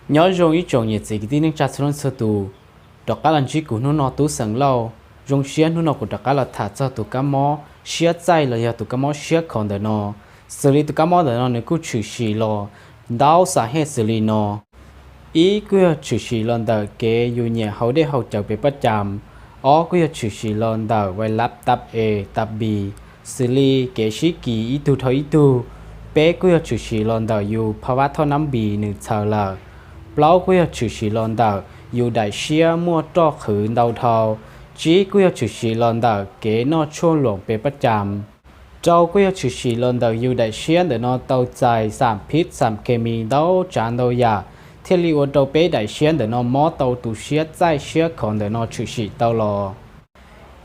Nyob zoo ib tsoom niam txiv kwv tij neej tsa txhua leej txhua tus, rov qab los ntsib kuv hnub no Tub Xeem Lauj. Zoo siab hnub no kuv rov qab los tham txog tus kab mob siab txaij los yog tus kab mob siab khov ntawm no. Xws li tus kab mob ntawm no nws kuj tshwm sim los ntau xas hej xws li no. Ib kuj yog tshwm sim los ntawm kev yus nyiam haus dej haus cawv pes paj cam. Ob kuj yog tshwm sim los ntawm vais lav tap es tap npis, xws li kev sib kis ib tug dhau ib tug. Peb kuj yog tshwm sim los ntawm yus pha vab thoj nab npis nws txhaws lawm. Plaub kuj yog tshwm sim los ntawm yus daim siab muaj roj qhwv ntau dhau. Tsib kuj yog tshwm sim los ntawm kev noj tshuaj luam pes paj cam. Rau kuj yog tshwm sim los ntawm yus daim siab ntawm no tau txais xam phib xam khes mis ntau tsav ntau yam, thiaj li ua rau peb daim siab ntawm no mob tau tus siab txaij siab khov ntawm no tshwm sim tau los.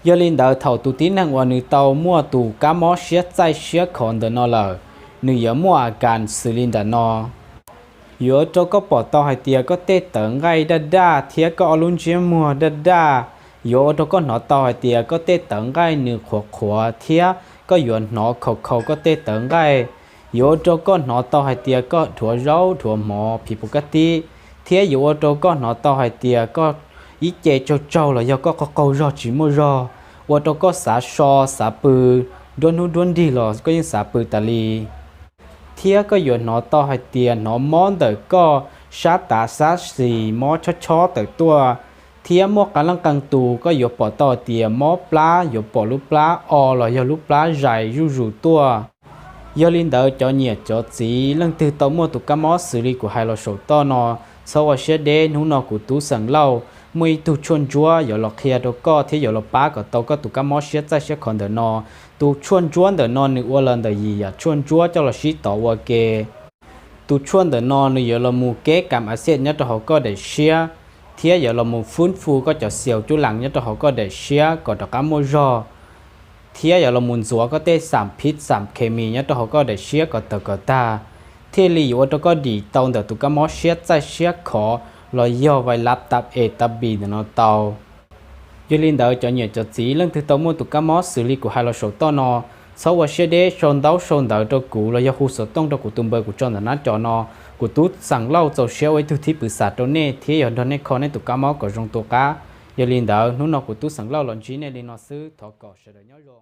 Yog li ntawd thaum tus tib neeg uas nws tau muaj tus kab mob siab txaij siab khov ntawm no lawm, nws yuav muaj a kas xws li ntawm no. Yuav ua rau koj pom tau hais tias koj tej tawv nqaij daj daj thiab koj ob lub ntsiab muag daj daj. Yuav ua rau koj hnov tau hais tias koj tej tawv nqaij nws qhuav qhuav thiab koj yuav hnov khaus khaus koj tej tawv nqaij. Yuav ua rau koj hnov tau hais tias koj dhuav zaub dhuav mov phiv puas kab tib, thiab yuav ua rau koj hnov tau hais tias koj ib ce tsaug tsaug los yog koj qaug qaug zog tsis muaj zog, ua rau koj xav so xav pw, nruab hnub nruab nrig los koj yeej xav pw tas li. Thiab koj yuav hnov tau hais tias hnov mob ntawm koj sab tav sab xis mob chob chob tawm tuaj, thiab muaj qee leej qee tus koj yuav pom tau hais tias mob plab, yuav pom lub plab o los yog lub plab zais zuj zus tuaj. Yog li ntawd cov niam cov txiv leej twg tau muaj tus kab mob xws li kuv hais los saum toj no, txhob ua siab deb, hnub no kuv Tub Xeem Lauj muaj ib tug tshuaj ntsuab yuav los qhia rau koj thiab yuav los pab kom tau koj tus kab mob siab txaij siab khov ntawm no. Tus tshuaj ntsuab ntawm no nws ua los ntawm yim yam tshuaj ntsuab coj los sib tov ua ke. Tus tshuaj ntawm no nws yuav los mus keb kam a xiaj nyob rau hauv koj daim siab, thiab yuav los mus fwb fu koj cov xiaus cub lees nyob rau hauv koj daim siab kom rov qab muaj zog, thiab yuav los mus ntxuav koj tej xam phib xam khes mis nyob rau hauv koj daim siab kom tawg kom tag, thiaj li yuav ua rau koj dim tau ntawm tus kab mob siab txaij siab khov los yog vais lav tap es tap npis ntawm no tau. Yog li ntawd cov niam cov txiv leej twg tau muaj tus kab mob xws li kuv hais los saum toj no, txhob ua siab deb, sau ntaub sau ntawv rau kuv los yog hu xov tooj rau kuv tus npawb kuv tso ntawm nab cov no. Kuv Tub Xeem Lauj txaus siab ua ib tug thib pwv xam rau nej thiab yuav nrog nej kho nej tus kab mob kom zoo tu qab. Yog li ntawd hnub no kuv Tub Xeem Lauj los ntsib nej li no xwb, thov kom sawv daws nyob zoo.